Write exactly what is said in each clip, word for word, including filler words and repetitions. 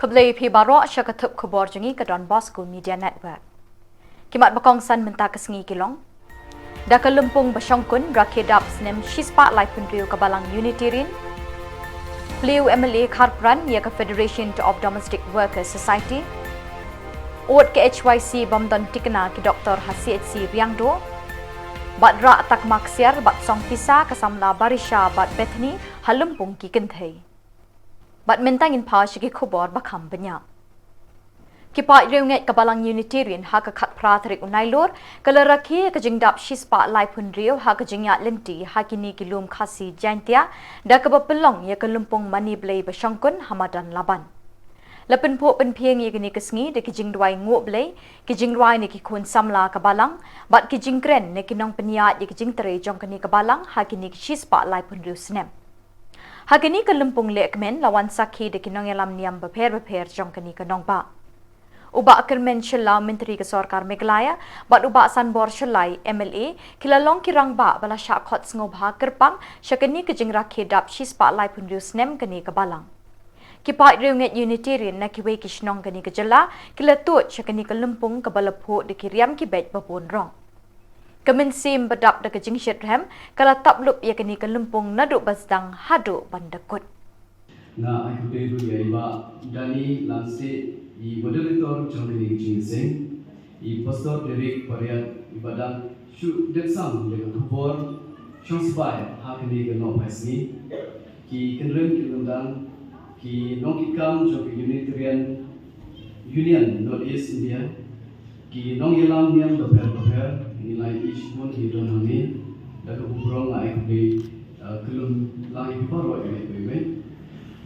Khublei phi baroh sha ka thup khubor jong ngi ka Don Bosco Media Network. Ki mat ba kongsan mynta ka sngi ki long: da ka lympung ba shongkun rakhe dap snem shispah laiphew hynriew ka Balang Unitarian. Plie u M L A Kharpran ïa ka Federation of Domestic Workers Society. Ot ka H Y C bym don tikna ki doktor ha C H C Riangdo. Bad rah takma ksiar bad song pisa ka samla Barisha bad Bethany ha lympung ki kynthei. Bad mynta ngin peit sha ki khubor ba kham bniah. Ki paid riewngeit ka Balang Unitarian ha ka khatphra tarik u Nailur ka la rakhe ka jingdap shispah laiphew hynriew ha ka jingïaid lynti ha kine ki lum Khasi Jaintia da kaba pynlong ïa ka lympung Mane Blei ba shongkun ha madan Laban. La pynphuh pynphieng ïa kine ki sngi da ki jingduwai nguh Blei, ki jingrwai na ki khun samla ka Balang bad ki jingkren na ki nongpynïaid ïa ki jingtrei jong kane ka Balang ha kine ki shispah laiphew hynriew snem. Ha kane ka lympung lehkmen la wan sakhi da ki nongïalam niam bapher bapher jong kane ka nongbah. U Bah Kyrmen Shylla, Myntri ka Sorkar Meghalaya, bad u Bah Sanbor Shylla, M L A, ki la long ki rangbah ba la shah khot sngewbha kyrpang sha kane ka jingrakhe dap shispah laiphew hynriew snem kane ka Balang. Ki paid riewngeit Unitarian na kiwei ki shnong kane ka jylla ki la tuid sha kane ka lympung kaba la phuh da ki riam ki beit ba bun rong. Ka mynsiem ba dap da ka jingshitrhem ka la tap lup ïa kane ka lympung naduh ba sdang haduh ban da kut. Nga ai khublei ruh ïa i Bah Danny Langsih, i moderator jong kane ka jingïaseng, i Pastor Derek Pariat, i ba dang shu dep sam ïa ka khubor shong sbai ha kane ka nohphai sngi, ki kynrem ki lyngdang, ki nongkitkam jong ka Unitarian Union North East India, ki nongïalam niam bapher bapher, ngi la ïohi shibun ki don hangne, da kaba burom nga ai khublei, eh, kyllum lang ïa phi baroh iwei pa iwei.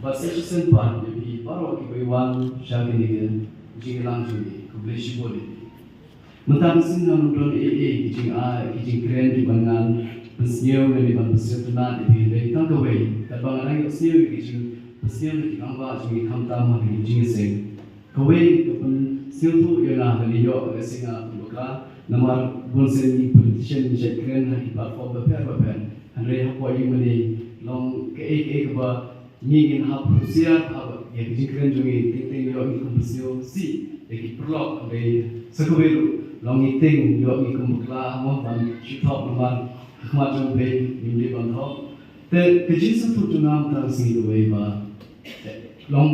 Bad sa shisien pat ïa phi baroh kiba wan sha kane ka jingïalang jong ngi, khublei shibun ïa phi. Mynta ka sngi ngam don ei ei ki jingai, ki jingkren kiba ngan pynsngew lane ban pynsngewtynnat ïa phi, hynrei tang kawei katba nga dang ïohsngew ïa ki jingpynsngew na ki rangbah jong ngi khamtam ha kane ka jingïaseng. Kawei ka pynsngewthuh ïa nga lane ïoh ka sngi nga pynbakla, namar bun sien ngi politician ngi shait kren ha ki platform bapher bapher. Hynrei hapoh ïing mane long kaei kaei kaba ngi ngin hap husiar haba ïa ka jingkren jong ngi, teng teng ïoh ngi kum pynsngewsih ïa ki paralok, hynrei sa kawei ruh long ngi teng ïoh ngi kum bakla mo ban shu thok namar ha khmat jong U Blei ngim dei ban thok. Te ka jingsngewthuh jong nga mynta ka sngi kawei ba long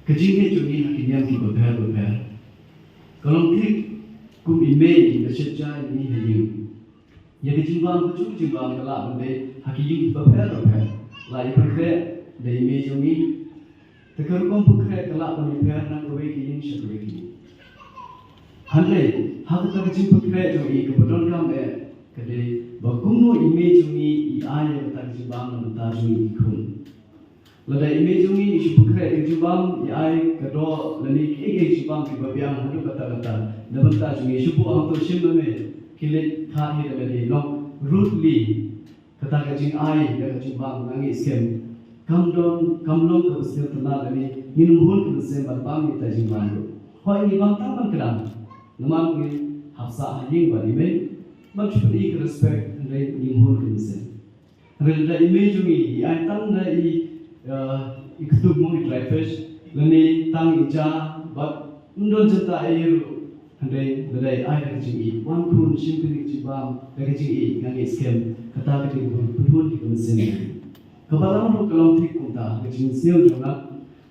ka jingngeit jong ngi ha ki niam kiba bapher bapher. Ka long thik kum i mei ba shet ja ïa ngi ha ïing. Ïa ka jingbam, ka jong ka jingbam ka lah ban dei ha ki ïing kiba bapher bapher. Lah ïa pynkhreh da i mei jong ngi. Te ka rukom pynkhreh ka lah ban ïapher na kawei ka ïing sha kawei ka ïing. Hynrei ha kata ka jingpynkhreh jong i kaba donkam eh ka dei ba kumno i mei jong ngi i ai ïa kata ka jingbam na bynta jong ngi ki khun. Lada i mei jong ngi i shu pynkhreh ïa ka jingbam, i ai ka doh lane kiei kiei jingbam kiba biang haduh katta katta na bynta jong ngi, shu buh hangto shim lane ki leit kha hi da lade long rutli. Kata ka jingai da ka jingbam nga ngeit skhem kam don, kam long kaba sngewtynnat lane ngin ym hun ka mynsiem ban bam ïa kata jingbam ruh. Hooid ngi bam tang ban kdang namar ngi hap sah ha ïing bad i mei ban shu pyni ka respect, hynrei ngim hun ka mynsiem. Hynrei lada i mei jong ngi i ai tang da i, eh, i ktung mo, i dry fish lane tang i ja bad ym don jingtah ei ruh. Hynrei lada i ai da ka jingïeit, wan khun shim kane ka jingbam da ka jingïeit, nga ngeit skhem kata ka dei ka pynhun ïa ka mynsiem. Kaba lang ruh ka long thik kumta, ka jingsngew jong nga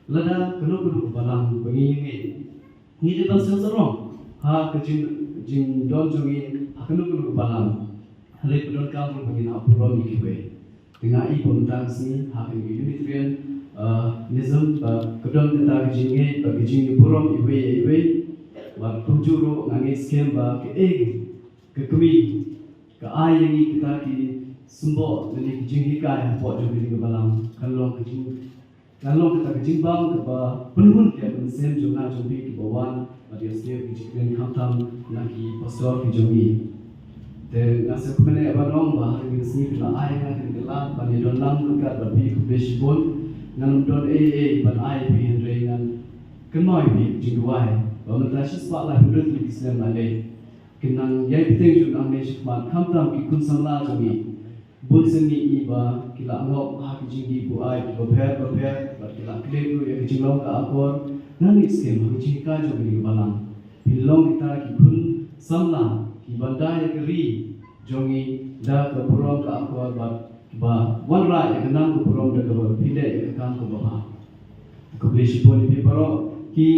lada kano kano ka balang ba ngi ïeng, ngi dei ban sngewsarong ha ka jing, jingdon jong ngi ha kano kano ka balang. Hynrei ba donkam ruh ba ngin hap burom ïa kiwei. Te nga i ba mynta ka sngi ha ka Unitarian, uh, nism ba ka don kata ka jingngeit bad ka jingïaburom iwei ïa iwei. Bad kumjuh ruh nga ngeit skhem ba kaei ka kmie ka ai ïa ngi kita ki symboh lane ki jinghikai hapoh jong kane ka balang kan long ka jing, kan long kata ka jingbam kaba pynhun ïa ka mynsiem jong nga jong phi kiba wan bad ïa sngewthuh ki jingkren khamtam na ki pastor ki jong ngi. Te nga sngewkmen ïa ba nong ba ha kane ka sngi phi la ai nga kane ka lad ban ïadon lang ryngkat bad phi, khublei shibun. Ngan ym don ei ei ban ai phi hynrei ngan kynmaw ïa phi ka jingduwai ba mynta shispah laiphew hynriew tylli ki snem la leit kin nang ïai bteng shuh nangne shakhmat khamtam ki khun samla jong ngi. Bun sien ngi i ba ki la ngop ha ki jingdih buaid kiba pher ba pher bad La klet ruh ïa ka jinglong ka akor, nga ngeit skhem ha ka jinghikai jong kane ka balang phin long kita ki khun samla ki ban da ïa ka ri jong ngi da ka burom ka akor bad ba wanrah ïa ka nam ka burom da kaba phi leh ïa ka kam kaba bha. Khublei shibun ïa phi baroh ki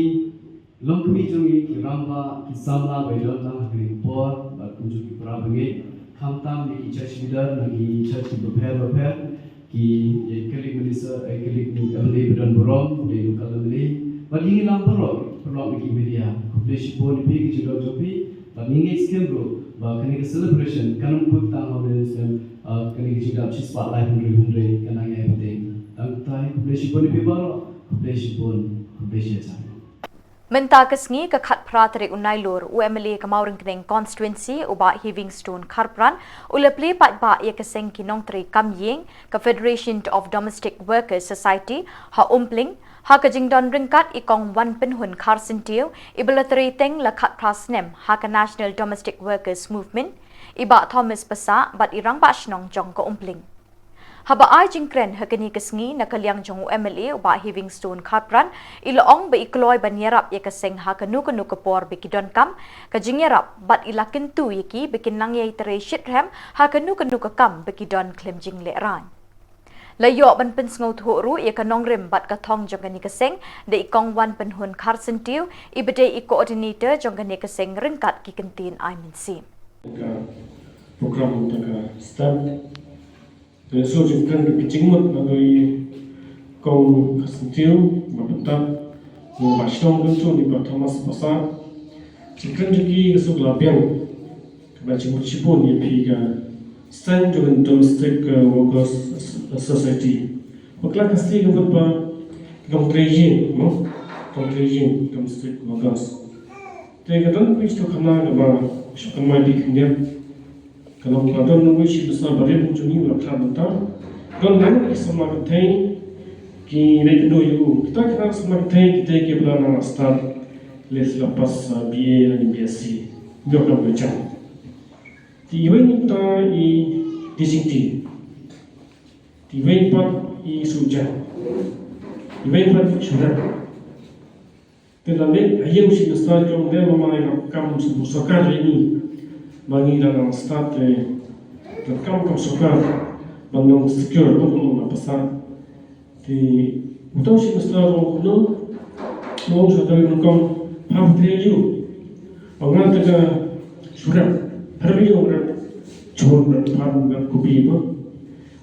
longkmie jong ngi, ki rangbah, ki samla ba ïadon lang ha kane ka por bad kumjuh ki para bangeit, khamtam ïa ki church leader na ki church kiba pher bapher, ki ïa ki colleague minister, eh, colleague M L A ba don burom, khublei local M L A bad ïa ngi lang baroh, paralok na ki media. Khublei shibun ïa phi ki jingdon jong phi bad ngi ngeit skhem ruh ba kane ka celebration kan ym kut tang ha u Dei Muslim, ah, kane ka jingdap shispah laiphew hynriew hynrei kan nang ïai pateng. Tang tai, khublei shibun ïa phi baroh, khublei shibun, khublei shihajar. Mynta ka sngi ka khatphra tarik u Nailur, u M L A ka Mawryngkneng constituency u Bah Heavingstone Kharpran u la plie paidbah ïa ka seng ki nongtrei kam ïing ka Federation of Domestic Workers Society ha Umpling ha ka jingdon ryngkat i Kong Wanpynhun Kharsyntiew iba la trei teng la khatphra snem ha ka National Domestic Workers Movement, i Bah Thomas Passah bad i rangbah shnong jong ka Umpling. Haba ai jingkren ha kane ka sngi na ka liang jong u M L A u Bah Heavingstone Kharpran, i la ong ba i kloi ban ïarap ïa ka seng ha kano kano ka por ba ki donkam ka jingïarap bad i la kyntu ïa ki ba kin nang ïai trei shitrhem ha kano kano ka kam ba ki don khlem jinglehrain. La ïoh ban pynsngewthuh ruh ïa ka nongrim bad ka thong jong kane ka seng da i Kong Wanpynhun Kharsyntiew iba dei i coordinator jong kane ka seng ryngkat ki kyntien ai mynsiem. Ka program, ka step. Ka shu jingkren ka jingmut na ka i Kong Kharsyntiew, ba pyntap, ba shnong ka shu ni ba Thomas Passah. Jingkren jong ki ka shu la biang. Kaba jingmut shibun ïa phi ka seng jong ka Domestic, uh, Workers Society. Bakla ka seng ka mut ba ka kam trei ïing, no? Kam trei ïing, domestic workers. Te ka don phi shu khana kaba shu kamai di khyndiat. Ka long ka don nongwei shi basa barit jong ngi la khlad mynta. Don nang ki samla kynthei ki leit kynduh ïa u. Kita ki samla kynthei kita kiba la nang start, leh la pass, uh, B A lane B S C. Ïoh ka bujang. Te iwei ngi ta i Dei Jingdie. Te iwei pat i Suja. Iwei pat i Shurep. Te la leit ha ïing shi bynta jong de, ma ma ïa ka kam sha sorkar ïa ngi. Ma ngi la nang start te ka kam ka sorkar ban nang secure, ban nang la pasa. Te uta u Chief Minister u ong kumno, u ong sha ka ri Hong Kong, pha trei ïa u. Ong nga te ka Shurep, pha rep ïa u, rep chor, rep pan, rep kupi ba.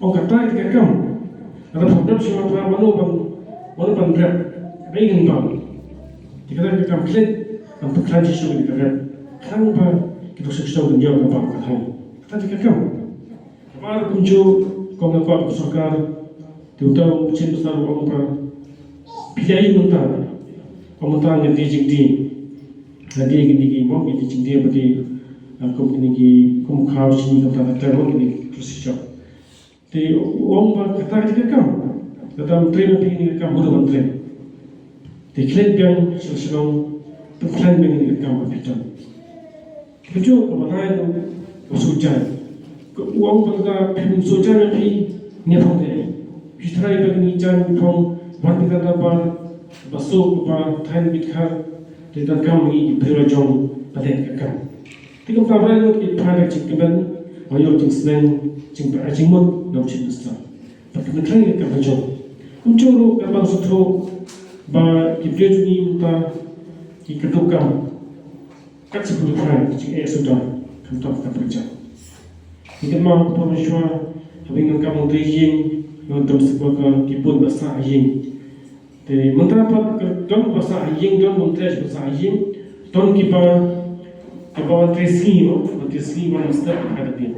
Ong kata ka kam. Kata pha rep sha pha mano ban, mano ban rep. Rei ngan ban. Te kata ka kam klet, kan pynkhlan shisha ka rep. Khlem ba ki dok shisha kan ïoh ka bam ka thang. Kata ka kam. Kaba ar kumjuh, kong nga kwah ka sorkar, te uta u Chief Minister u ong ba phi ïa ïoh mynta, ong mynta nga dei jingdie, nga dei kine ki mong, nga dei jingdie ba dei, ah, kum kine ki kum khaw shini, kum ta ta mong kine ki procedure. Te u ong ba kata ka dei ka kam, kata mynta ma phi kane ka kam, mano ban trei. Te klet biang sha shnong, te klet biang kane ka kam ba phi don. Kumjuh kaba lai ruh u Suja. Ka u ong ba lada phim Suja ïa phi, ngi phong te. Phi trai ba ngi jan phong, wan phi tang da bar, ba so ba thaiñ bit khar, te tang kam ngi ki briew la jong, ba leh ka kam. Te kumta ba ïoh ki phra da jingkmen, ba ïoh jingsneng, jingpra jingmut, na u Chief Minister. Bad ka mynta ka kam ka jong. Kumjuh ruh ka ban sngewthuh ba ki briew jong ngi mynta ki kynduh kam. Kat sa pynduh phai jingeh suda kam tam ka pynjah. Ngi kynmaw ka por mynshuwa haba ngi donkam ban trei ïing, ngi donkam sngewbha ki bun ba sah ïing. Te mynta pat ka don ba sah ïing, don ban trei ba sah ïing, don kiba, kiba wan trei sngi mo, wan trei sngi wan step ka da bin.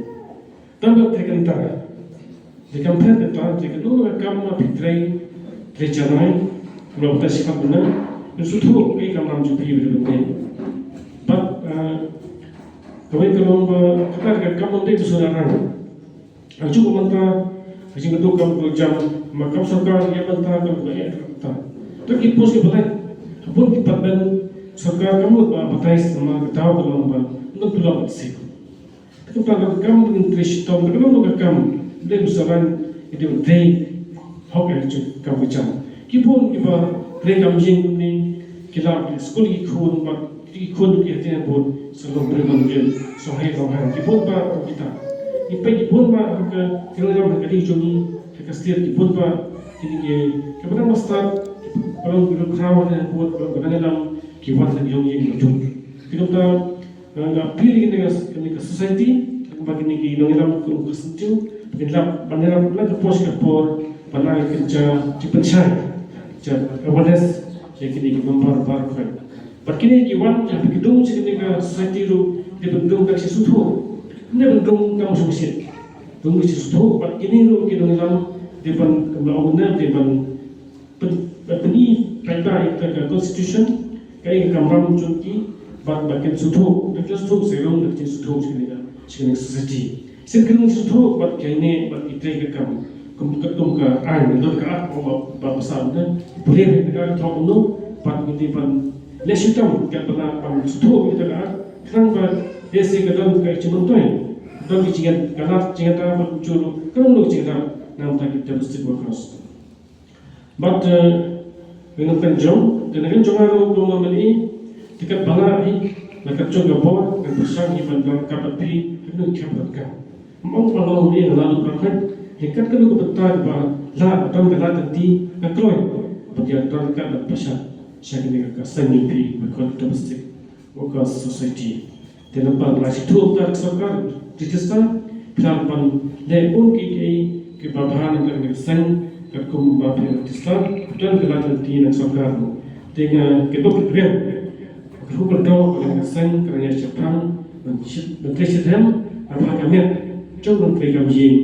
Tang ba trei kynta. Trei kam phet kynta, trei kynta ka kam ma phi trei, trei janai, kumba ta shipat bynta, ngi sngewthuh ka kam ram jong phi ba dei. Bad, ah, kawei ka long ba kata ka kam ym dei ba shu la rang. Hynrei mynta ka jingkynduh kam ka jam, ma kam sorkar ïa mynta kam ka ïa mynta. To ki post ki ba leh, ha bun ki department sorkar kam lut ba advertise, ma ka daw ka long ba ym dei ba long ba sih. Te kumta ka kam ba ngin trei shitom, ka long ka kam, dei ba shu rang, dei ba trei hok ïa ka kam ka jam. Ki bun kiba trei kam ïing kumne, ki la pynskul ki khun, bad ki khun ki ïa trei bun, sa long trei ban ïing, song hai long hai, ki bun ba kita. Ngi peit ki bun ba ha ka, ki nongïalam ha ka ri jong ngi, ha ka state ki bun ba, kine ki, kiba dang ba stad, kiba long ki khraw ha ka bun, kiba dang ïalam, ki wan na ki nongïing ba jong. Ki nongta, Nga appeal ïa kane ka, kane ka society, ba kine ki nongïalam kum ka seng, ba kin lap ban ïalam na ka por sha ka por, ban ai ka jingpynshai, jingpynshai awareness ïa kine ki member baroh. Bad kine ki wan, ïa ki dung sha kane ka society ruh, dei ban dung ka jingsngewthuh. Dei ban dung kam sngewsih. Dung ka jingsngewthuh, bad kine ruh ki nongïalam, dei ban, kum la ong mynne, dei ban pyn-, pyn-, pynpaw ïa ka constitution, kaei ka kamram jong ki, bad, bad kin sngewthuh, da kin sngewthuh, sa long da kin sngewthuh sha kane ka, sha kane ka society. Shisien kin sngewthuh, bad kine, bad ki trei ka kam, kum, kum ka aiñ, don ka Act ba, ba, ba pynsaw, ne, pule ïa ka Act, thok kumno, bad ngi dei ban leh shitom, katba lah ban sngewthuh ïa ka Act, khnang ba, lehse ka don ka jingmyntoi, don ka jingïaid, ka lad jingïada, bad jur, ka long ka jingïada, na ka bynta ki domestic workers. Bad, eh, ngan pynjong, te ngan jong nga ruh kumba mynne, te katba lah hi, na ka jong ka bor, ngan pyrshang hi ban don ka bad phi, ngan kham bad ka. Ym ong ba long hi nga la lut ba khot, hi kat ka lut ka bynta ba la don ka la tang ti, nga kloi, bad ïa don ka bad pyrshang, sha kane ka seng jong phi, ba khot domestic. Workers Society. Te namar ba la shu thoh ka sorkar register, phi lah ban leh bun kiei kiei kiba bha na ka seng katkum ba phi register, phi don ka lad lynti na sorkar. Te nga kyrpad ïa phi, ka ruh ka dei ka seng ka ïa shaphrang ban shit, ban trei shitrhem, ban bha ka met jong ban trei kam ïing,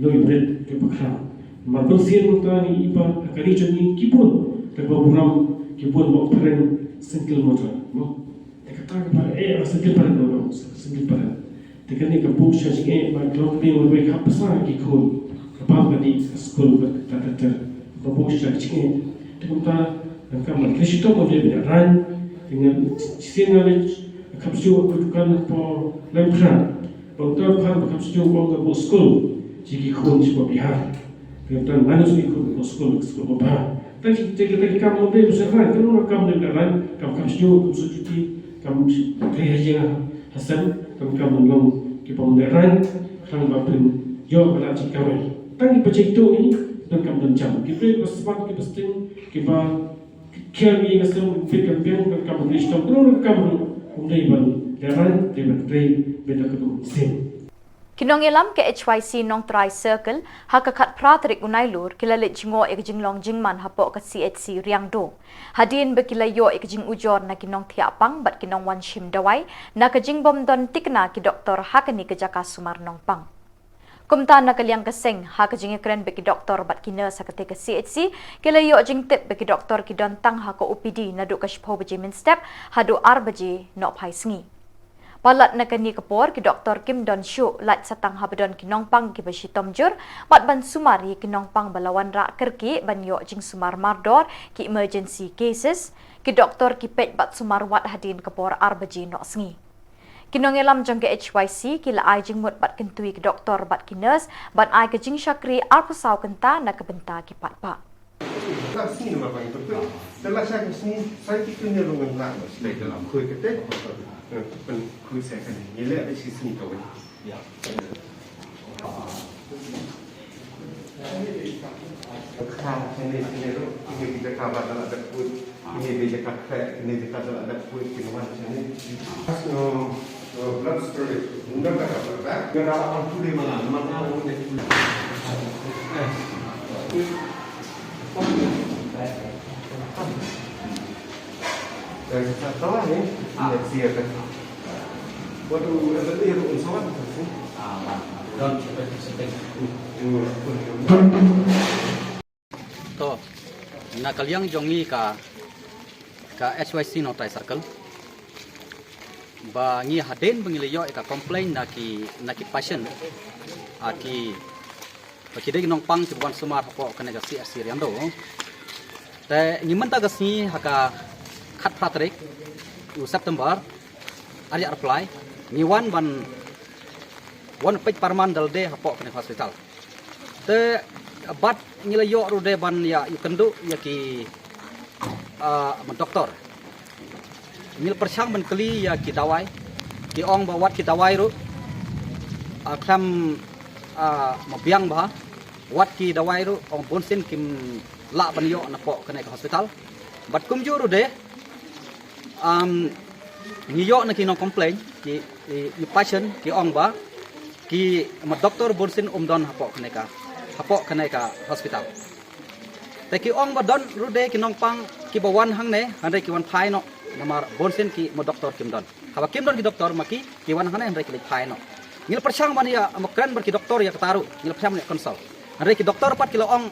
noh ïa rit kiba khraw. Namar bun sien mynta ngi i ba ha ka ri jong ngi ki bun, te ba burom ki bun ba phareng single mother. Mo? Te kata ka ba, eh, single parent, no, no, single parent. Te kane ka buh sha jingeh ba ka long kane ba ka hap pisa ki khun. Ka bam ka dih ka skul ka ter ter ter. Ka buh sha jingeh. Te kumta, ngan kynmaw ba ka shitom ka dei ba ïa rang. Te ngan shisien nga leit, ka kham shu ka dukan hapoh Laitumkhrah. Ba uta u khan ba kham shu ong ka buh skul. Shi ki khun shi ba Bihar. Te uta ngan shu ki khun ba skul, skul ba bha. Tang shi te, te, te kam mo de, ba shu rang, te nong kam de, rang, kam, kam shu, kam shu juti, kam shu, te ha ïing ha sem, kam, kam long ki bym de rang, khnang ba phin ïoh ba la shi kamai. Tang ki ba jai to ni, don kam don jam. Ki briew ba smat, ki ba sting, ki ba, ki khiar ki ïing ha sem, ki kam peng, kam, kam don shi tam, te nong kam, ym dei ban de rang, dei ban trei, bad da ka dum sien. Ki nongïalam ka H Y C Nongtrai Circle, ha ka khatphra tarik u Nailur, ki la leit jngoh ïa ka jinglong jingman hapoh ka C H C Riangdo. Hadien ba ki la ïoh ïa ka jingujor na ki nongthiah pang bad ki nongwan shim dawai, na ka jingbym don thikna ki doktor ha kane ka jaka sumar nongpang. Kumta na ka liang ka seng, ha ka jingïakren bad ki doktor bad ki nurse ha katei ka C H C, ki la ïoh jingtip ba ki doktor ki don tang ha ka O P D naduh ka shiphew baje mynstep, haduh ar baje nohphai sngi. Palat na kane ka por, ki doktor kim don shuh, lait sa tang haba don ki nongpang kiba shitom jur, bad ban sumar ïa ki nongpang ba la wanrah kyrkieh ban ïoh jingsumar mardor, ki emergency cases, ki doktor ki peit bad sumar wat hadien ka por ar baje noh sngi. Ki nongïalam jong ka H Y C, ki la ai jingmut bad kyntu ïa ki doktor bad ki nurse, ban ai ka jingshakri arphew saw kynta na ka bynta ki paidbah. Ka sngi namar ba ngi pyrkhat. Te lashai ka sngi, sa ki kynja ruh ngan lah ban stay dalam khuid kata. Eh, pynkhuid sa kane. Ngi leh da shi sngi kawei. Ya. Ka kha kane, kane ruh, kine ki jaka ba da lah da khuid. Kine ki jaka khreh, kine ki jaka da lah da khuid, kine wan kine. As no, no blood spirit. Unda ka ka ba. Ka da lah wan khuid mana, mana wan khuid. To, na ka liang jong ngi ka, ka H Y C Nongtrai Circle. Ba ngi hadien ba ngi la ïoh ïa ka complaint na ki, na ki patient. Ah, ki Ba ki dei ki nongpang kiba wan sumar hapoh kane ka C H C Riangdo. Te ngi mynta ka sngi ha ka khatphra tarik u September, ar hajar arphew lai, ngi wan ban wan peit parman da lade hapoh kane ka hospital. Te Bad ngi la ïoh ruh de ban ïa ïakynduh ïa ki, ah, ma doktor. Ngi la pyrshang ban kylli ïa ki dawai. Ki ong ba wat ki dawai ruh, ah, khlem, ah, ma biang bha. Wat ki dawai ruh ong bunsien kim lah ban ïoh napoh kane ka hospital. Bad kumjuh ruh de, um, ngi ïoh na ki nong complain, ki, ki, ki patient, ki ong ba ki ma doktor bunsien um don hapoh kane ka, hapoh kane ka hospital. Te ki ong ba don ruh de ki nongpang kiba wan hangne, hynrei ki wan phai noh, namar bunsien ki ma doktor kim don. Haba kim don ki doktor ma ki, ki wan hangne hynrei ki leit phai noh. Ngi la pyrshang ban ïa, ma kren bad ki doktor ïa kata ruh, ngi la pyrshang ban ïa consult. Hynrei ki doktor pat ki la ong,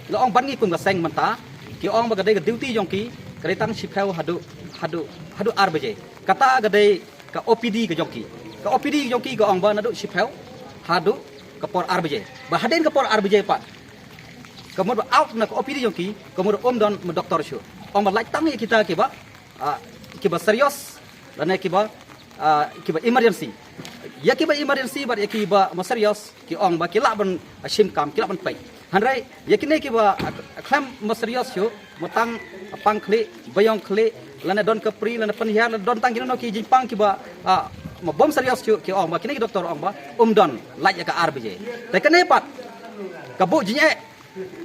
ki la ong ban ngi kum ka seng mynta, ki ong ba ka dei ka duty jong ki, ka dei tang shiphew haduh, haduh, haduh ar baje. Kata ka dei ka O P D ka jong ki. Ka O P D ka jong ki ka ong ba naduh shiphew haduh ka por ar baje. Ba hadien ka por ar baje pat, ka mut ba out na ka O P D jong ki, ka mut um don ma doktor shuh. Ong ba lait tang ïa kita kiba, ah, kiba serious, lane kiba, ah, kiba emergency. Ïa kiba emergency bad ïa kiba ma serious, ki ong ba ki lah ban, ah, shim kam, ki lah ban peit. Hynrei ïa kine kiba, ah, khlem ma serious shuh, ma tang pang khlieh, ba ïong khlieh, lane don ka pri, lane pynhiar, lane don tang kino kino ki jingpang kiba, ah, ma bym serious shuh, ki ong ba kine ki doktor ong ba um don lait ïa ka ar baje. Te kane pat ka buh jingeh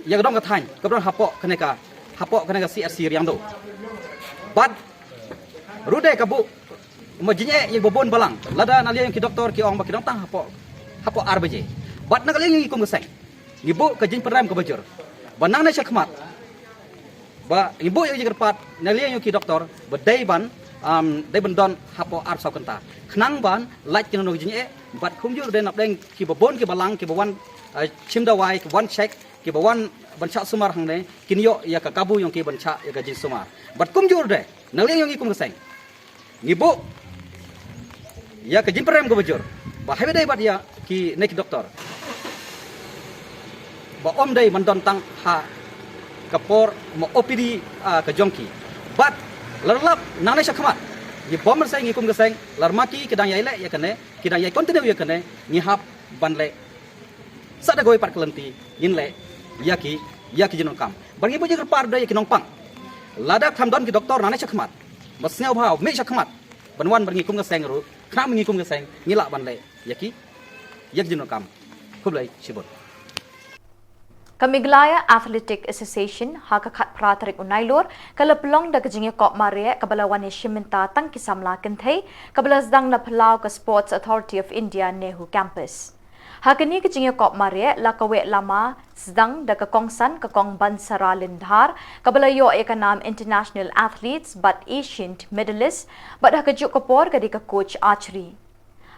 ïa ka dong ka thaiñ kaba don hapoh kane ka, hapoh kane ka C H C Riangdo. Bad ruh de ka buh ma jingeh ïa ba bun balang. Lada na liang ki doktor ki ong ba ki don tang hapoh, hapoh ar baje. Bad na ka liang ngi kum ka seng, ngi buh ka jingpynrem kaba jur ba nangne shakhmat, ba ngi buh ïa ka jingkyrpad na liang ki doktor ba dei ban, um, dei ban don hapoh arphew saw kynta, khnang ban lait kino kino ki jingeh. Bad kumjuh de napdeng kiba bun kiba lang kiba wan, uh, shim dawai, kiba wan check, kiba wan ban shah sumar hangne, kin ïoh ïa ka kabu jong ki ban shah ïa ka jingsumar. Bad kumjuh de na liang ngi kum ka seng, ngi buh ïa ka jingpynrem kaba jur ba haba dei bad ïa kine ki doktor, ba um dei ban don tang ha ka por ma O P D, ah, ka jong ki. Bad la lap nangne shakhmat, ngi bym mynsiem ngi kum ka seng, lada ma ki ki dang ïai leh ïa kane, ki dang ïai continue ïa kane, ngi hap ban leh sa da kawei pat ka lynti, ngin leh ïa ki, ïa ki jingdonkam. Bad ngi buh jingkyrpad da ïa ki nongpang, lada kham don ki doktor nangne shakhmat, ba sngewbha mih shakhmat ban wan bad ngi kum ka seng ruh, khnang ba ngi kum ka seng ngi lah ban leh ïa ki, ïa ki jingdonkam. Khublei shibun. Ka Meghalaya Athletic Association ha ka khatphra tarik u Nailur ka la pynlong da ka jingïakop mareh kaba la wan ïashim bynta tang ki samla kynthei, kaba la sdang na phyllaw ka Sports Authority of India NEHU Campus. Ha kane ka jingïakop mareh la ka weh lama sdang da ka kongsan ka Kong Bansara Lyndhar, kaba la ïoh ïa ka nam International Athletes bad Asian Medalist, bad ha kajuh ka por ka dei ka coach archery.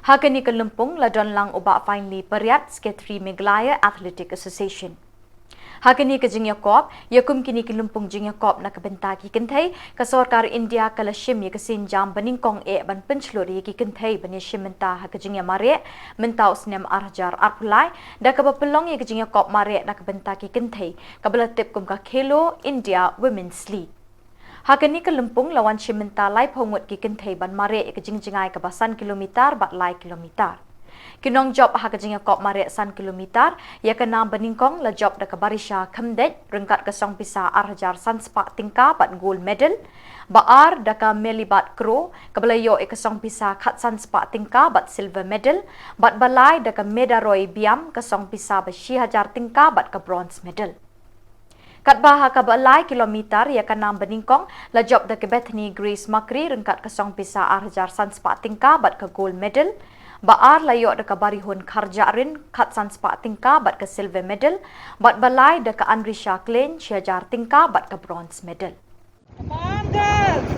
Ha kane ka lympung la don lang u Bah Finely Pariat, Secretary Meghalaya Athletic Association. Ha kane ka jingïakop, ïa kum kine ki lympung jingïakop na ka bynta ki kynthei, ka sorkar India ka la shim ïa ka sienjam banyngkong eh ban pynshlur ïa ki kynthei ban ïashim bynta ha ka jingïamareh mynta u snem ar hajar arphew lai, da kaba pynlong ïa ka jingïakop mareh na ka bynta ki kynthei, kaba la tip kum ka Khelo India Women's League. Ha kane ka lympung la wan shim bynta laiphew ngut ki kynthei ban mareh ïa ka jingjngai kaba san kilometer bad lai kilometer. Ki nongjop ha ka jingïakop mareh san kilometer, ïa ka nam banyngkong la jop da ka Barisha Khymdeit, ryngkat ka song pisa ar hajar san spah tyngka bad gold medal. Ba ar da ka Melibat Kro, kaba la ïoh ïa ka song pisa khatsan spah tyngka bad silver medal. Bad ba lai da ka Medaroi Biam, ka song pisa ba shi hajar tyngka bad ka bronze medal. Katba ha kaba lai kilometer, ïa ka nam banyngkong la jop da ka Bethany Grace Makri, ryngkat ka song pisa ar hajar san spah tyngka bad ka gold medal. Ba ar la ïoh da ka Barihun Kharjahrin, khatsan spah tyngka bad ka silver medal. Bad ba lai da ka Anrisha Klein, shi hajar tyngka bad ka bronze medal. Come on, girls!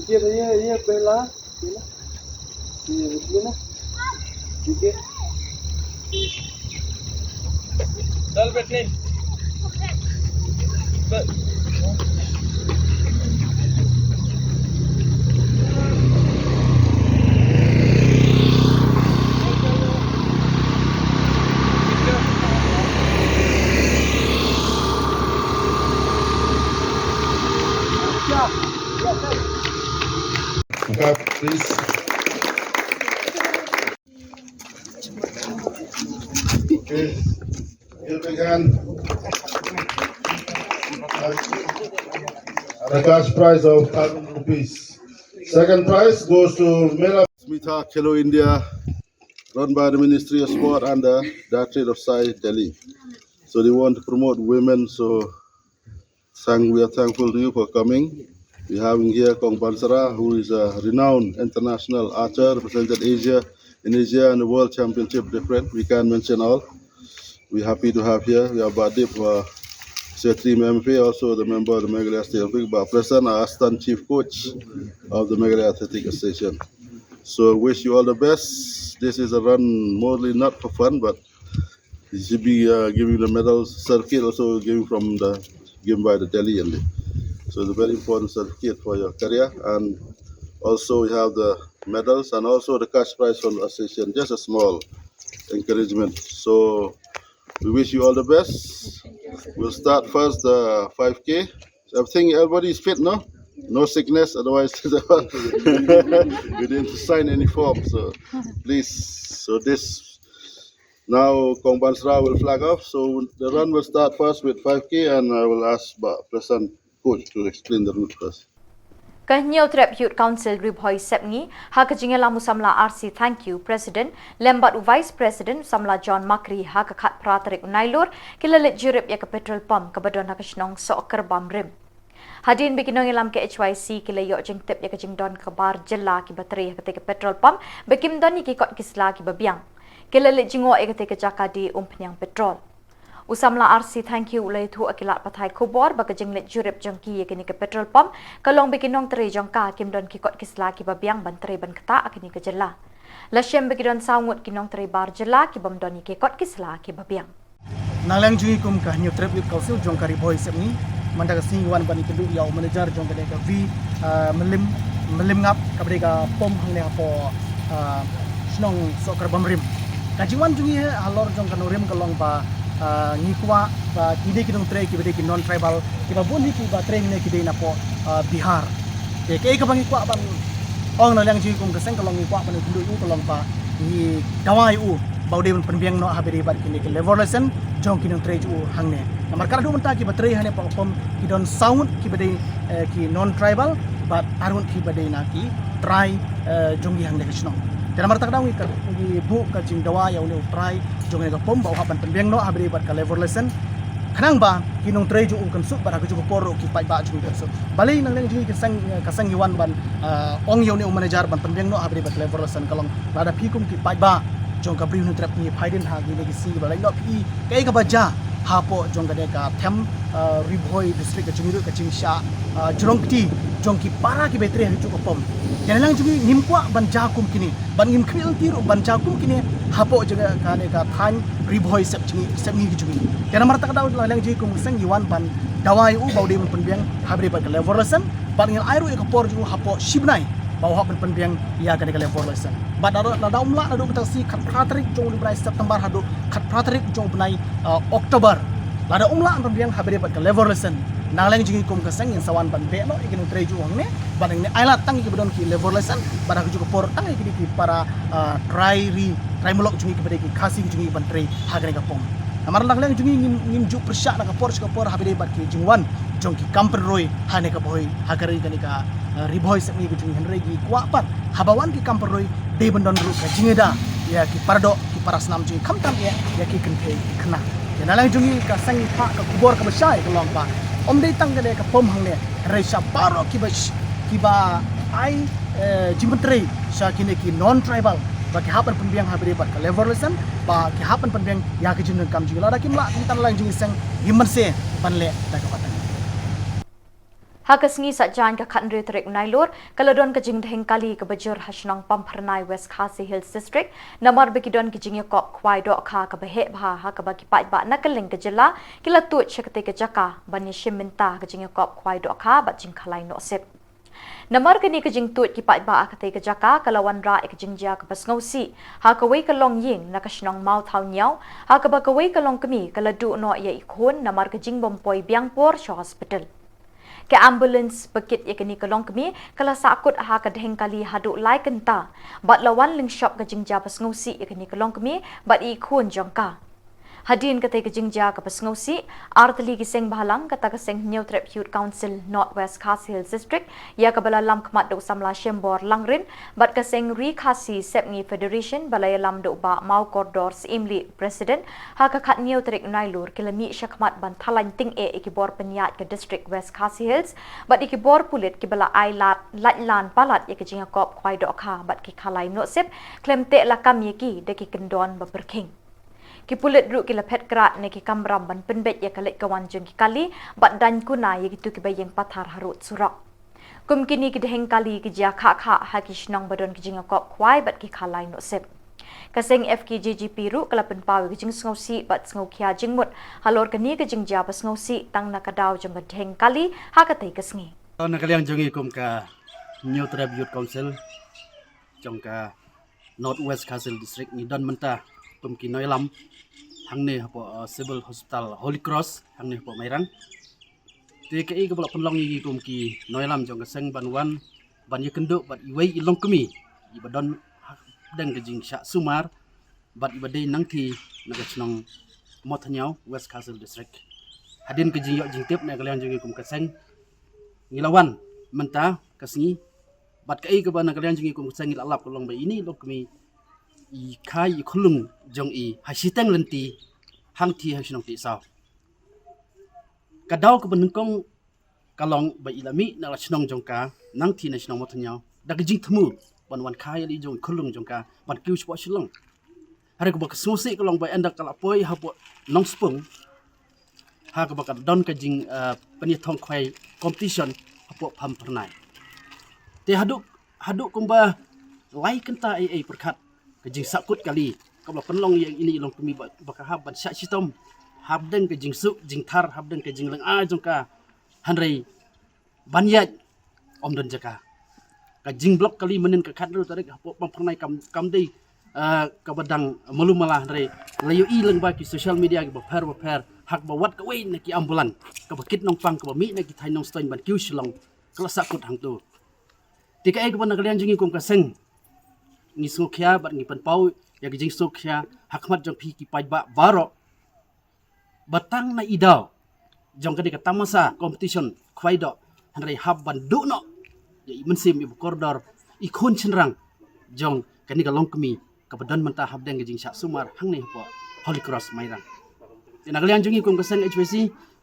ये, ये, ये पहला, ये ना, ये, ये ना, ठीक है। चल बैठने। बस। Okay, please. Okay. Give a big hand. And a cash prize of thousand rupees. Second prize goes to Mela Smita Khelo India, run by the Ministry of Sport and the Directorate of Sai Delhi. So they want to promote women. So thank, we are thankful to you for coming. We having here Kong Bansara, who is a renowned international archer, represented Asia, in Asia and the World Championship different. We can't mention all. We're happy to have here. We have Badip, uh, Setri M F A, also the member of the Meghalaya State Olympic, but present our assistant chief coach of the Meghalaya Athletic Association. So wish you all the best. This is a run mostly not for fun, but you should be, uh, giving the medals certificate also giving from the, given by the Delhi only. So it's a very important certificate for your career, and also we have the medals and also the cash prize from the association. Just a small encouragement. So we wish you all the best. We'll start first the five K. So I think everybody is fit, no? No sickness, otherwise we didn't sign any form. So please, so this now Kong Bansara will flag off. So the run will start first with five K, and I will ask Bah President coach to explain the route first. Ka Hynñiewtrep Youth Council Ri Bhoi Sepngi, ha ka jingïalam u samla R C Thangkhiew, President, lem bad u Vice President, u samla John Makri, ha ka khatphra tarik u Nailur, ki la leit jurip ïa ka petrol pump kaba don ha ka shnong Sohkyrbamrim. Hadien ba ki nongïalam ka H Y C ki la ïoh jingtip ïa ka jingdon ka bar jylla kiba trei ha katei ka petrol pump, ba kim don ïa ki kot ki sla kiba biang, ki la leit jngoh ïa katei ka jaka die umphniang petrol. U samla R C Thangkhiew u la ïathuh ha ki lad pathai khubor ba ka jingleit jurip jong ki ïa kane ka petrol pump ka long ba ki nongtrei jong ka kim don ki kot ki sla kiba biang ban trei ban ktah ha kane ka jylla. La shem ba ki don saw ngut ki nongtrei bar jylla ki bym don ïa ki kot ki sla kiba biang. Nang liang jong ngi kum ka Hynñiewtrep Youth Council jong ka Ri Bhoi Sepngi, mynta ka sngi ngi wan ban ïakynduh ïa u manager jong kane ka V, ah, Mylliem, Mylliem Ngap, kaba dei ka pump hangne hapoh, ah, shnong Sohkyrbamrim. Ka jingwan jong ngi halor jong ka nongrim ka long ba, ah, ngi kwah ba ki dei ki nongtrei kiba dei ki non tribal, kiba bun hi kiba trei hangne ki dei napoh, ah, Bihar. Te kaei kaba ngi kwah ban ong na liang jong ngi kum ka seng ka long ngi kwah ban ïakynduh ïa u ka long ba ngi dawa ïa u ba u dei ban pynbiang noh ha ba dei bad kine ki labour license jong ki nongtrei jong u hangne. Namar ka la duh mynta kiba trei hangne hapoh pump ki don saw ngut kiba dei, eh, ki non tribal bad ar ngut kiba dei na ki trai, eh, jong ngi hangne ka shnong. Te namar kata ka daw ngi ka, ngi buh ka jingdawa ïa une u trai jong kane ka pump ba u hap ban pynbiang noh ha ba dei bad ka labour license. Khnang ba ki nongtrei jong u kan suk bad ha kajuh ka por ruh ki paidbah jong u kan suk. Balei na liang jong ngi ka seng, ka seng ngi wan ban, ah, ong ïa une u manager ban pynbiang noh ha ba dei bad ka labour license ka long lada phi kum ki paidbah jong ka Ri Hynñiewtrep ngi phai dien ha kine ki sngi ba la ïoh phi kaei kaba jia hapoh jong kane ka them, ah, Ri Bhoi District ka jong ngi ruh ka jingshah, ah, jrong kti jong ki para kiba trei ha kajuh ka pump. Te na liang jong ngi ngim kwah ban jia kum kine. Bad ngim khmih lynti ruh ban jia kum kine hapoh jong kane ka thaiñ Ri Bhoi Sep jong ngi, Sepngi ka jong ngi. Te namar kata ka daw na liang jong ngi kum ka seng ngi wan ban dawa ïa u ba u dei ban pynbiang ha ba dei bad ka labour license bad ngin ai ruh ïa ka por jong u hapoh shi bnai ba u hap ban pynbiang ïa kane ka labour license. Bad lada, lada um lah naduh mynta ka sngi khatphra tarik jong u bnai September haduh khatphra tarik jong u bnai, uh, October. Lada um lah ban pynbiang ha ba dei bad ka labour license, na liang jong ngi kum ka seng ngin sa wan ban beh noh ïa ki nongtrei jong u hangne. Bad ngin ai lad tang ïa kiba don ki labour license bad ha kajuh ka por tang ïa kine ki para, ah, trai ri trai muluk jong ngi kiba dei ki Khasi jong ngi ban trei ha kane ka pump. Namar na liang jong ngi ngim, ngim ju pyrshah na ka por sha ka por ha ba dei bad ki jingwan jong ki kam pynroi ha kane ka Bhoi, ha ka ri kane ka, ah, Ri Bhoi Sepngi ka jong ngi, hynrei ngi kwah pat haba wan ki kam pynroi dei ban don ruh ka jingïada ïa ki paradoh ki para snam jong ngi khamtam eh ïa ki kynthei ki khynnah. Te na liang jong ngi ka seng ngi phah ka khubor kaba shai ka long ba ym dei tang kane ka pump hangne, hynrei sha baroh kiba sh-, kiba ai, eh, jingpyntrei sha kine ki non tribal ba ki hap ban pynbiang ha ba dei bad ka labour license, ba ki hap ban pynbiang ïa ka jingdonkam jong ngi. Lada kim lah, kumta na liang jong ngi seng ngim banse ban leh da kaba tang. Ha ka sngi Saitjaiñ ka khathynriew tarik Nailur, ka la don ka jingdheng kali kaba jur ha shnong Pamphyrnai, West Khasi Hills District, namar ba ki don ki jingïakop khwai dohkha kaba heh bha, ha kaba ki paidbah na kylleng ka jylla ki la tuid sha katei ka jaka ban ïashim bynta ka jingïakop khwai dohkha bad jingkhalai nohsip. Namar kane ka jingtuid ki paidbah ha katei ka jaka, ka la wanrah ïa ka jingjia kaba sngewsih ha kawei ka longïing na ka shnong Mawthawniaw, ha kaba kawei ka longkmie ka la duh noh ïa i khun namar ka jingbym poi biang por sha hospital. Ka ambulance ba kit ïa kane ka longkmie ka la sahkut ha ka dheng kali haduh lai kynta, bad la wan lyngshop ka jingjia ba sngewsih ïa kane ka longkmie bad i khun jong ka. Hadien katei ka jingjia kaba sngewsih, artylli ki seng bhalang, kata ka seng Hynñiewtrep Youth Council North West Khasi Hills District, ïa kaba la lam khmat da u samla Shembor Langrin, bad ka seng Ri Khasi Sepngi Federation ba la ïalam da u Bah Mawkordor Syiemlieh, President, ha ka khathynñiew tarik Nailur, ki la mih shakhmat ban thaw laiñ tyngeh ïa ki bor pynïaid ka District West Khasi Hills bad ïa ki bor pulit kiba la ai lad, lait lan palat ïa ka jingïakop khwai dohkha bad ki khalai nohsip, khlem teh lakam ïa ki da ki kyndon ba pyrkhing. Ki pulit ruh ki la phet krad na ki kamram ban pynbeit ïa ka leit ka wan jong ki kali bad daiñ kuna ïa kito kiba ïeng pathar harud surok. Kum kine ki dheng kali ki jia khah khah ha ki shnong ba don ki jingïakop khwai bad ki khalai nohsip. Ka seng F K J G P ruh ka la pynpaw ïa ka jingsngewsih bad sngewkhia jingmut halor kane ka jingjia ba sngewsih tang na ka daw jong ka dheng kali ha katei ka sngi. Na ka liang jong ngi kum ka Hynñiewtrep Youth Council jong ka North West Khasi Hills District, ngi don mynta kum ki nongïalam hangne hapoh, uh, Civil Hospital Holy Cross hangne hapoh Mairang. Te kaei kaba la pynlong ïa ngi kum ki nongïalam jong ka seng ban wan ban ïakynduh bad iwei i longkmie iba don hapdeng ka jingshah sumar bad iba dei nangthie na ka shnong Mawthawniaw, West Khasi Hills District. Hadien ka jingïoh jingtip na ka liang jong ngi kum ka seng, ngi la wan mynta ka sngi, bad kaei kaba na ka liang jong ngi kum ka seng ngi la lap ka long ba ine i longkmie i kha i khunlung jong i ha shiteng lynti hangthie ha shnong Tiehsaw. Ka daw kaba nyngkong ka long ba i la mih na la shnong jong ka nangthie na shnong Mawthawniaw da ka jingthmu ban wan kha ïa i jong i khunlung jong ka ban kiew shapoh Shillong. Hynrei kaba ka sngewsih ka long ba ynda ka la poi hapoh Nongspung, ha kaba ka don ka jing, uh, pynïathong khwai competition hapoh Pamphyrnai. Te haduh, haduh kumba lai kynta ei ei pyrkhat ka jingsahkut kali kaba la pynlong ïa ine i longkmie ba, ba ka hap ban shah shitom hapdeng ka jingsuk jingthar, hapdeng ka jinglyngngoh jong ka, hynrei ban ïaid ym don jaka. Ka jingblok kali mynnin ka khathynriew tarik hapoh Pamphyrnai kam, kam dei, eh, kaba dang malu mala, hynrei la ïohi lyngba ki social media kiba pher ba pher ha kaba wat kawei na ki ambulance kaba kit nongpang kaba mih na ki thaiñ Nongstoiñ ban kiew Shillong ka la sahkut hangto. Te kaei kaba na ka liang jong ngi kum ka seng ngi sngewkhia bad ngi pynpaw ïa ka jingsngewkhia ha khmat jong phi ki paidbah baroh ba tang na i daw jong kane ka tamasa competition khwai doh, hynrei hap ban duh noh ïa i mynsiem iba kordor, i khun shynrang jong kane ka longkmie kaba don mynta hapdeng ka jingshah sumar hangne hapoh Holy Cross Mairang. Te na ka liang jong ngi kum ka seng H Y C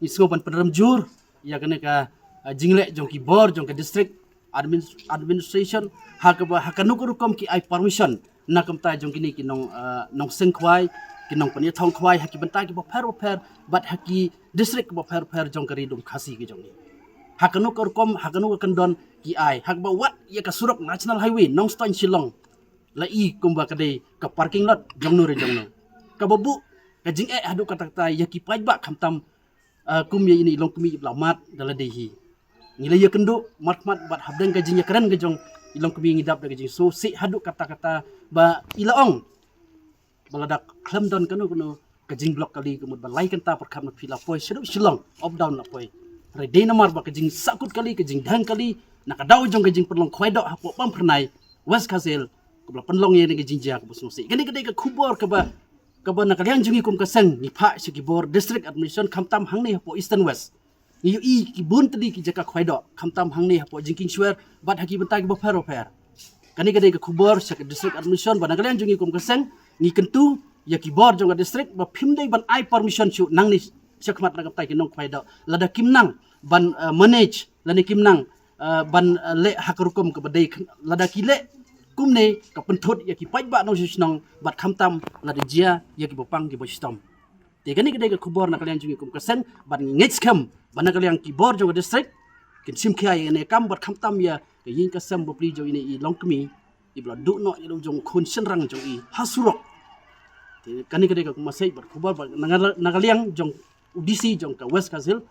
ngi sngew ban pynrem jur ïa kane ka, ah, jingleh jong ki bor jong ka district admin-, administration, ha kaba, ha kano ka rukom ki ai permission na ka bynta jong kine ki nong, ah, nongseng khwai, ki nongpynïathong khwai ha ki bynta kiba pher ba pher bad ha ki district kiba pher ba pher jong ka Ri Lum Khasi ka jong ngi. Ha kano ka rukom, ha kano ka kyndon ki ai, ha kaba wat ïa ka surok National Highway Nongstoiñ Shillong la i kumba ka dei ka parking lot jongno re jongno. Kaba buh ka jingeh haduh katta katta ïa ki paidbah khamtam, ah, kum ïa ine i longkmie iba la mad da lade hi. Ngi la ïakynduh markhmat bad hapdeng ka jingïakren ka jong i longkmie ngi dap da ka jingsngewsih haduh katta katta ba i la ong ba lada khlem don kano kano ka jingblok kali ka mut ba lai kynta pyrkhat ma phi la poi shaduh Shillong up down la poi. Hynrei dei namar ba ka jingsahkut kali, ka jingdheng kali na ka daw jong ka jingpynlong khwai doh hapoh Pamphyrnai, West Khasi Hills, kaba la pynlong ïa kane ka jingjia kaba sngewsih. Kane ka dei ka khubor kaba, kaba na ka liang jong ngi kum ka seng ngi phah sha ki bor district administration khamtam hangne hapoh Eastern West. Ngi ïohi ki bun tylli ki jaka khwai doh khamtam hangne hapoh Jingkieng Shwer bad ha ki bynta kiba pher ba pher. Kane ka dei ka khubor sha ka district administration ba na ka liang jong ngi kum ka seng ngi kyntu ïa ki bor jong ka district ba phim dei ban ai permission shuh nangne shakhmat na ka bynta ki nongkhwai doh lada kim nang ban, eh, manage lane kim nang, eh, ban, eh, leh ha ka rukom kaba dei. Lada ki leh kumne ka pynthut ïa ki paidbah nongshong shnong bad khamtam lada jia ïa kiba pang kiba shitom. Te kane ka dei ka khubor na ka liang jong ngi kum ka seng bad ngi ngeit skhem ba na ka liang ki bor jong ka district kin shim khia ïa kane ka kam bad khamtam ïa ka ïing ka sem bapli jong ine i longkmie iba la duh noh ïa la u jong u khun shynrang jong i ha surok. Te kane ka dei ka message bad khubor bad na ka, na ka liang jong u D C jong ka West Khasi Hills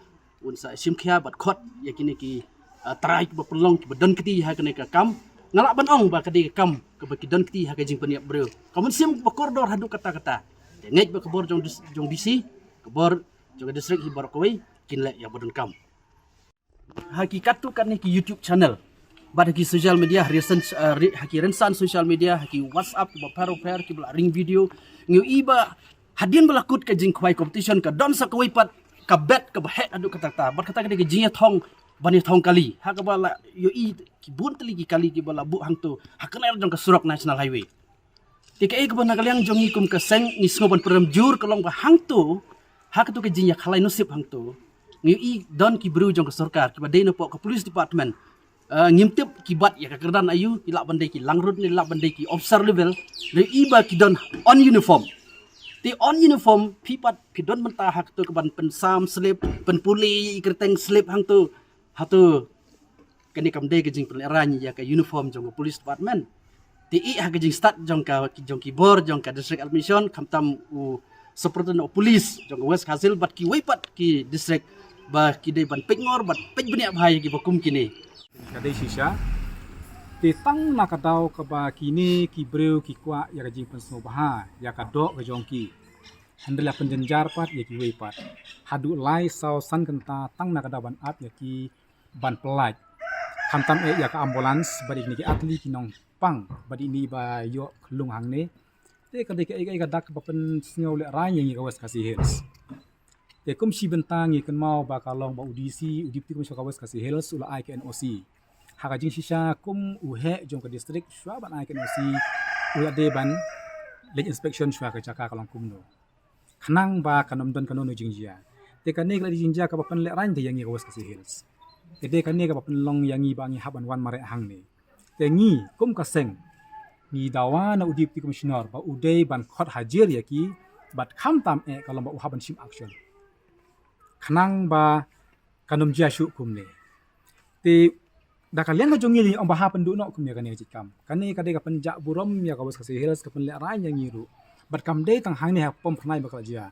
un sa shim khia bad khot ïa kine ki, ah, trai kiba pynlong kiba don kti ha kane ka kam. Nga lah ban ong ba ka dei ka kam kaba ki don kti ha ka jingpynïap briew. Ka mynsiem ba kordor haduh katta katta. Te ngeit ba ka bor jong dis-, jong D C, ka bor jong ka district hi baroh kawei kin leh ïa ba donkam. Ha ki katto katne ki YouTube channel bad ha ki social media, ha rynsan, eh, ri-, ha ki rynsan social media, ha ki WhatsApp kiba pher bapher kiba la ring video, ngi ïohi ba hadien ba la kut ka jingkhwai competition ka don sa kawei pat ka bet kaba heh haduh katta katta bad kata ka dei ka jingïathong ban ïathong kali ha kaba la ïohi ki bun tylli ki kali kiba la buh hangto ha kane jong ka surok National Highway. Te kaei kaba na ka liang jong ngi kum ka seng ngi sngew ban pynrem jur ka long ba hangto ha kato ka jingïakhalai nusip hangto ngi ïohi don ki briew jong ka sorkar kiba dei na pok ka police department. Eh, ngim tip ki bat ïa ka kyrdan aïu, ki lah ban dei ki langrut ne lah ban dei ki officer level, ngi ïohi ba ki don on uniform. Te on uniform phi pat phi don bynta ha kato ka ban pynsam slip, pynpule ïa i kyrteng slip hangto. Hato kane kam dei ka jingpynlehraiñ ïa ka uniform jong ka police department. Te i ha ka jingstad jong ka, jong ki bor jong ka district administration khamtam u superintendent of police jong ka West Khasi Hills bad kiwei pat ki district ba ki dei ban peit ngor bad peit bniah bha ïa kiba kum kine. Ka dei shisha. Te tang na ka daw kaba kine ki briew ki kwah ïa ka jingpynsngewbha ïa ka doh ka jong ki. Hynrei la pynjynjar pat ïa kiwei pat. Haduh lai saw san kynta tang na ka daw ban ap ïa ki ban pyllait. Khamtam eh ïa ka ambulance bad ïa kine ki artylli ki nongpang bad ïa kine ba ïoh khlung hangne. Te ka dei kaei kaei ka dak ba pynsngewlehraiñ ïa ngi ka West Khasi Hills. Te kum shi bynta ngi kynmaw ba ka long ba u D C, u Deputy Commissioner ka West Khasi Hills u la ai ka N O C. Ha ka jingshisha kum u heh jong ka district shuwa ban ai ka N O C u la dei ban leit inspection shuwa ka jaka ka long kumno. Khnang ba kan ym don kano kano jingjia. Te kane ka la dei jingjia kaba pynlehraiñ te ïa ngi ka West Khasi Hills. Te dei kane kaba pynlong ïa ngi ba ngi hap ban wan mareh hangne. Te ngi kum ka seng ngi dawa na u Deputy Commissioner ba u dei ban khot hajir ïa ki bad khamtam eh ka long ba u hap ban shim action. Khnang ba kan ym jia shuh kumne. Te da ka liang ka jong ngi ngi ong ba hap pynduh noh kum ïa kane ka jait kam. Kane ka dei ka pynjah burom ïa ka West Khasi Hills, ka pynlehraiñ ïa ngi ruh. Bad kam dei tang hangne ha Pom Phyrnai ba ka la jia.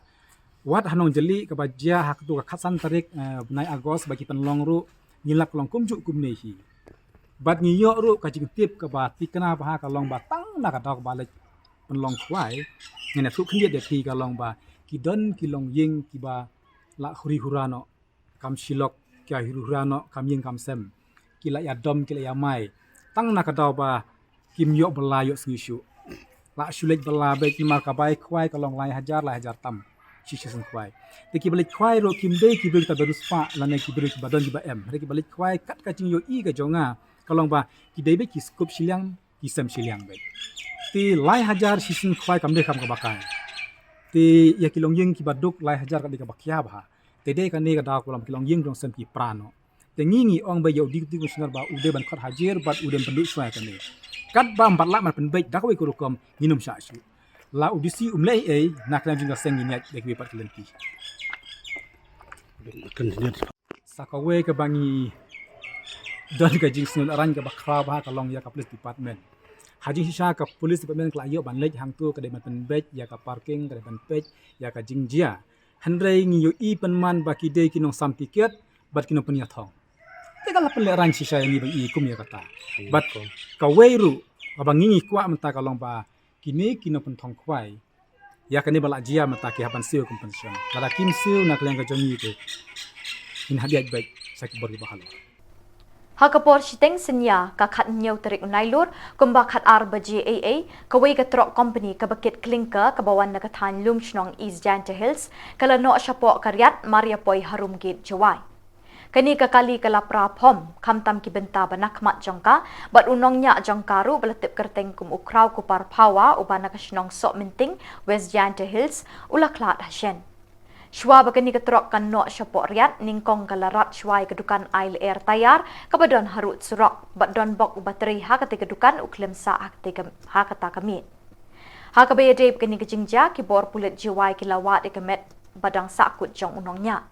Wat ha Nongjylli kaba jia ha kato ka khatsan tarik, eh, bnai August ba ki pynlong ruh ngi lap ka long kumjuh kumne hi. Bad ngi ïoh ruh ka jingtip kaba thikna bha ka long ba tang na ka daw kaba leit pynlong khwai. Ngin ïathuh khyndiat ïa phi ka long ba ki don ki longïing kiba la huri hura noh. Kam shi lok, ki huri hura noh, kam ïing kam sem. Ki la ïadom, ki la ïamai. Tang na ka daw ba kim ïoh bylla ïoh sngi shuh. La shu leit bylla beit namar ka bai khwai ka long lai hajar, lai hajar tam. Shi shisien khwai. Te kiba leit khwai ruh kim dei ki briew kiba riewspah lane ki briew kiba don kiba em. Hynrei kiba leit khwai kat ka jingïohi ka jong nga ka long ba ki dei beit ki sngewkup shiliang, ki sem shiliang beit. Te lai hajar shisien khwai kam dei kam kaba kai. Te ïa ki longïing kiba duk lai hajar ka dei kaba khia bha. Te dei kane ka daw ka long ki longïing ki longsem ki pra noh. Te ngi ngi ong ba ïa u Deputy Commissioner ba u dei ban khot hajir bad u dei ban pynduh shuwa ïa kane. Katba ym pat lah ban pynbeit da kawei ka rukom ngin ym shah shuh. La u D C um leh ei ei na ka liang jong ka seng ngin ïaid da kiwei pat ki lynti. Sa kawei kaba ngi don ka jingsngewlehraiñ kaba khraw bha ka long ïa ka police department. Ha jingshisha ka police department ka la ïoh ban leit hangto ka dei ban pynbeit ïa ka parking, ka dei ban peit ïa ka jingjia. Hynrei ngi ïohi pynman ba ki dei ki nongsam tiket bad ki nongpynïathong. Te ka la pynlehraiñ shisha ïa ngi ba ngi i kum ïa kata. Bad kawei ruh kaba ngi ngi kwah mynta ka long ba kine ki nongpynthong khwai ïa kane ba la jia mynta ki hap ban siew compensation. Lada kim siew na ka liang ka jong ngi te ngin hap ïaid beit sha ki bor kiba halor. Ha ka por shiteng synñia ka khathynñiew tarik u Nailur kumba khatar baje eiei, kawei ka trok company kaba kit klinker kaba wan na ka thaiñ Lumshnong, East Jaintia Hills ka la noh shapoh ka riat mar ïa poi harum gate Jowai. Kane ka kali ka la pra phom khamtam ki bynta ba na khmat jong ka bad u nongñiah jong ka ruh ba la tip kyrteng kum u Kraw Kupar Phawa uba na ka shnong Sohmynting, West Jaintia Hills, u la khlad ha shen. Shuwa ba kane ka trok kan noh shapoh riat, nyngkong ka la rat shuwa ïa ka dukan ai lyer tayar kaba don harud surok bad don bok uba trei ha katei ka dukan u khlem sah ha katei ka, ha kata ka miet. Ha kaba ïadei bad kane ka jingjia, ki bor pulit Jowai ki la wad ïa ka met ba dang sahkut jong u nongñiah.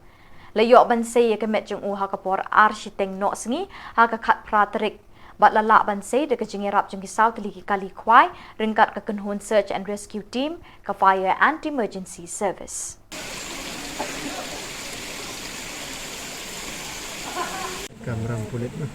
La ïoh ban sei ïa ka met jong u ha ka por ar shiteng nohsngi ha ka khatphra tarik. Bad la lah ban sei da ka jingïarap jong ki saw tylli ki kali khwai ryngkat ka kynhun search and rescue team ka Fire and Emergency Service. Kamram pulit na.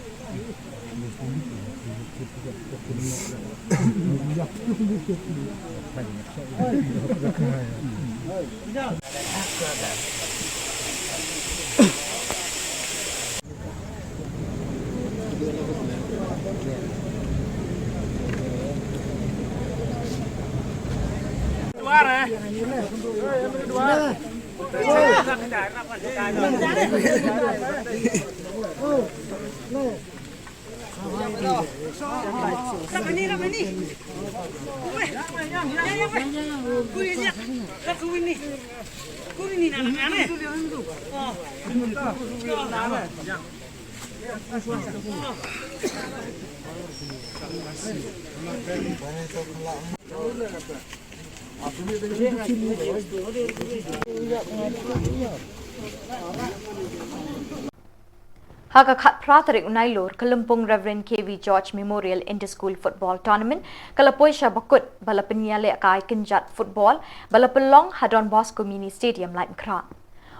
Ha ka khatphra tarik u Nailur, ka lympung Reverend K V George Memorial Inter-School Football Tournament ka la poi sha bakut, ba la pynïalehkai kynjat football ba la pynlong ha Don Bosco Mini Stadium, Laitumkhrah.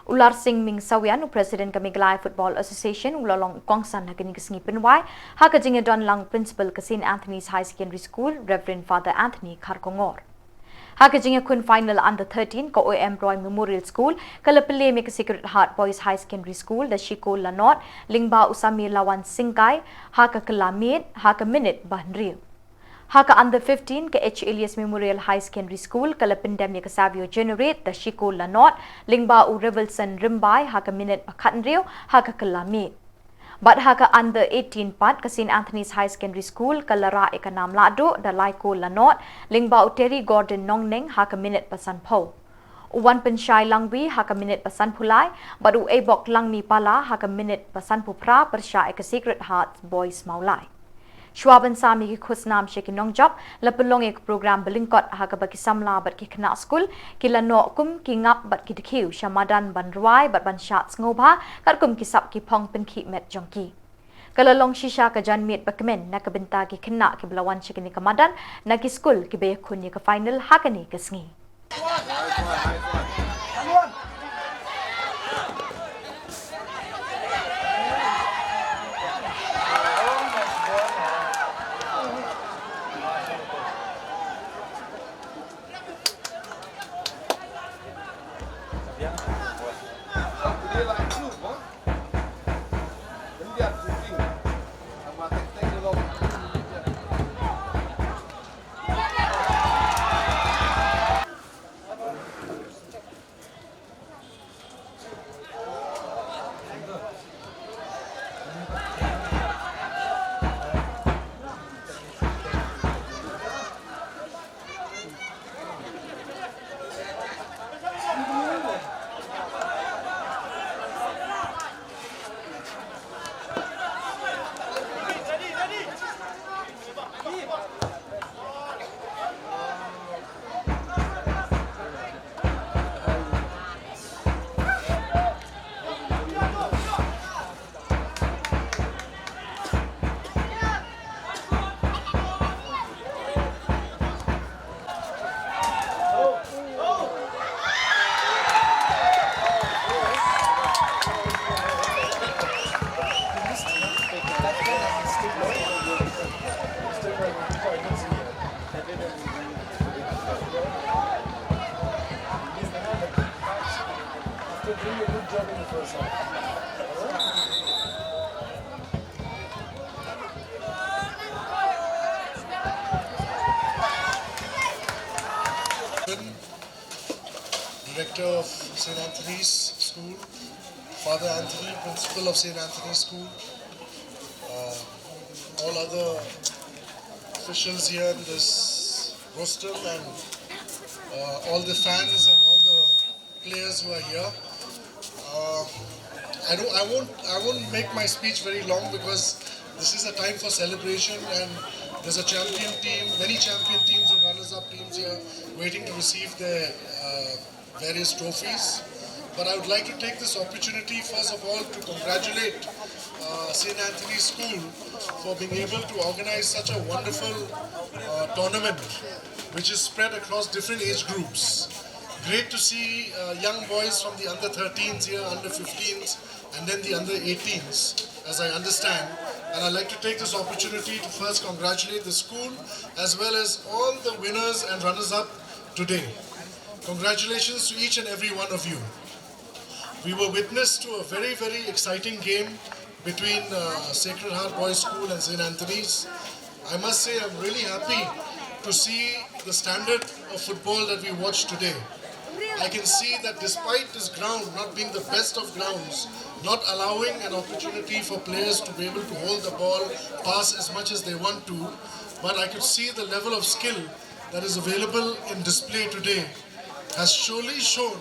U Larsing Ming Sawian, u President ka Meghalaya Football Association, u la long u kongsan ha kane ka sngi pynwai ha ka jingïadon lang Principal ka Saint Anthony's High Secondary School, Reverend Father Anthony Kharkongor. Ha ka jingïakhun final under thirteen ka O M Roy Memorial School ka la pynlem ïa ka Sacred Heart Boys High Secondary School da shi kol la nod lyngba u Samir Lawan Singkai ha ka kylla miet ha ka minit ba hynriew. Ha ka under fifteen ka H Elias Memorial High Secondary School ka la pyndem ïa ka Savio Generate da shi kol la nod lyngba u Revelson Rymbai ha ka minit ba khathynriew ha ka kylla miet. Bad ha ka under eighteen pat ka Saint Anthony's High Secondary School ka la rah ïa ka nam lahduh da lai kol la nod lyngba u Terry Gordon Nongneng ha ka minit ba sanphew. U Wanpynshai Langwi ha ka minit ba sanphew lai bad u Eibok Langmi Pala ha ka minit ba sanphew phra pyrshah ïa ka Sacred Heart Boys Mawlai. Shuwa ban sam ïa ki khusnam sha ki nongjop, la pynlong ïa ka program ba lyngkot ha kaba ki samla bad ki khynnah skul ki la noh kum ki ngap bad ki dkhiew sha madan ban rwai bad ban shad sngewbha katkum ki sap ki phong pynkhih met jong ki. Ka la long shisha ka janmiet ba kmen na ka bynta ki khynnah kiba la wan sha kane ka madan na ki skul kiba ïakhun ïa ka final ha kane ka sngi. Director of Saint Anthony's School, Father Anthony, Principal of Saint Anthony's School, uh, all other officials here in this hostel, and uh, all the fans and all the players who are here. Uh, I don't. I won't. I won't make my speech very long because this is a time for celebration, and there's a champion team, many champion teams and runners-up teams here waiting to receive their uh, various trophies. But I would like to take this opportunity, first of all, to congratulate uh, Saint Anthony School for being able to organize such a wonderful uh, tournament, which is spread across different age groups. Great to see uh, young boys from the under thirteens here, under fifteens, and then the under eighteens, as I understand. And I'd like to take this opportunity to first congratulate the school as well as all the winners and runners up today. Congratulations to each and every one of you. We were witness to a very, very exciting game between uh, Sacred Heart Boys School and Saint Anthony's. I must say, I'm really happy to see the standard of football that we watched today. I can see that despite this ground not being the best of grounds, not allowing an opportunity for players to be able to hold the ball, pass as much as they want to, but I could see the level of skill that is available in display today has surely shown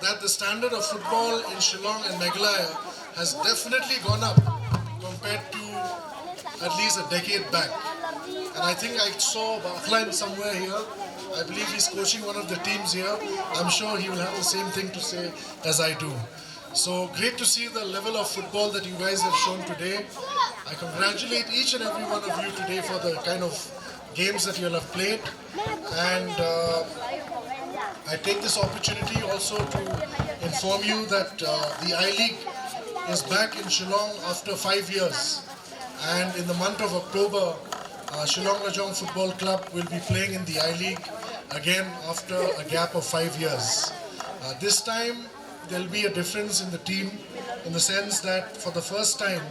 that the standard of football in Shillong and Meghalaya has definitely gone up compared to at least a decade back. And I think I saw Baklan somewhere here. I believe he's coaching one of the teams here. I'm sure he will have the same thing to say as I do. So great to see the level of football that you guys have shown today. I congratulate each and every one of you today for the kind of games that you all have played. And uh, I take this opportunity also to inform you that uh, the I League is back in Shillong after five years. And in the month of October, uh, Shillong Lajong Football Club will be playing in the I League again after a gap of five years. Uh, this time, there'll be a difference in the team in the sense that for the first time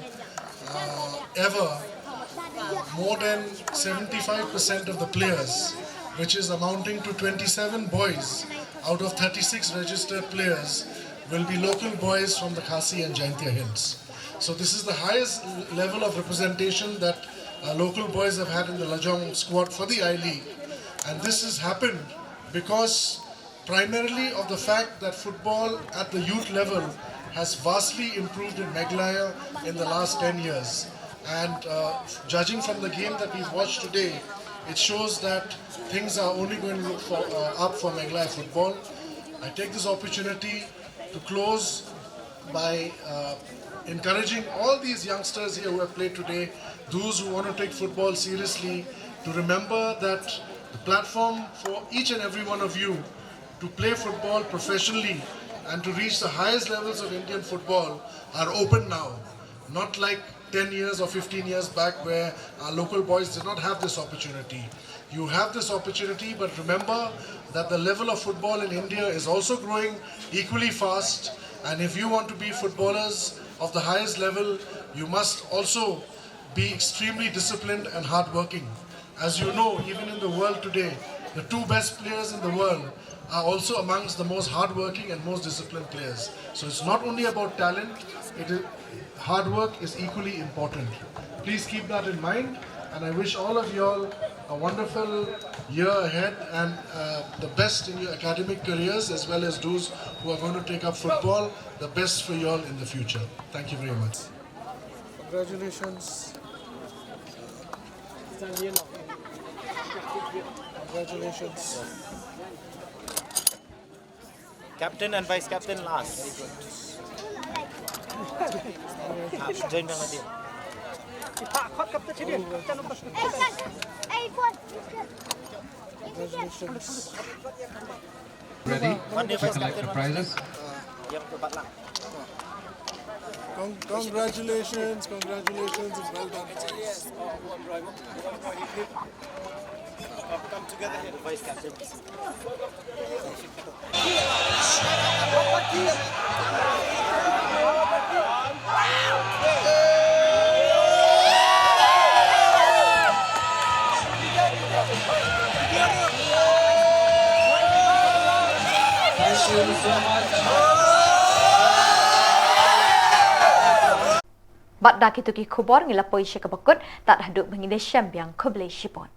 uh, ever, uh, more than seventy-five percent of the players, which is amounting to twenty-seven boys out of thirty-six registered players, will be local boys from the Khasi and Jaintia Hills. So this is the highest level of representation that uh, local boys have had in the Lajong squad for the I League. And this has happened because primarily of the fact that football at the youth level has vastly improved in Meghalaya in the last ten years. And uh, judging from the game that we've watched today, it shows that things are only going to look for, uh, up for Meghalaya football. I take this opportunity to close by uh, encouraging all these youngsters here who have played today, those who want to take football seriously, to remember that the platform for each and every one of you to play football professionally and to reach the highest levels of Indian football are open now. Not like ten years or fifteen years back where our local boys did not have this opportunity. You have this opportunity, but remember that the level of football in India is also growing equally fast. And if you want to be footballers of the highest level, you must also be extremely disciplined and hardworking. As you know, even in the world today, the two best players in the world are also amongst the most hardworking and most disciplined players. So it's not only about talent, it is, hard work is equally important. Please keep that in mind, and I wish all of you all a wonderful year ahead and uh, the best in your academic careers, as well as those who are going to take up football, the best for you all in the future. Thank you very much. Congratulations. Congratulations. Captain and vice captain last. Ah, join bang lagi. Congratulations. Ready to collect the prizes. Con- congratulations, congratulations, and well done, boys. Bad da kito ki khubor ngi la poi sha kaba kut, tad haduh ba ngin ïashem biang, khublei shibun.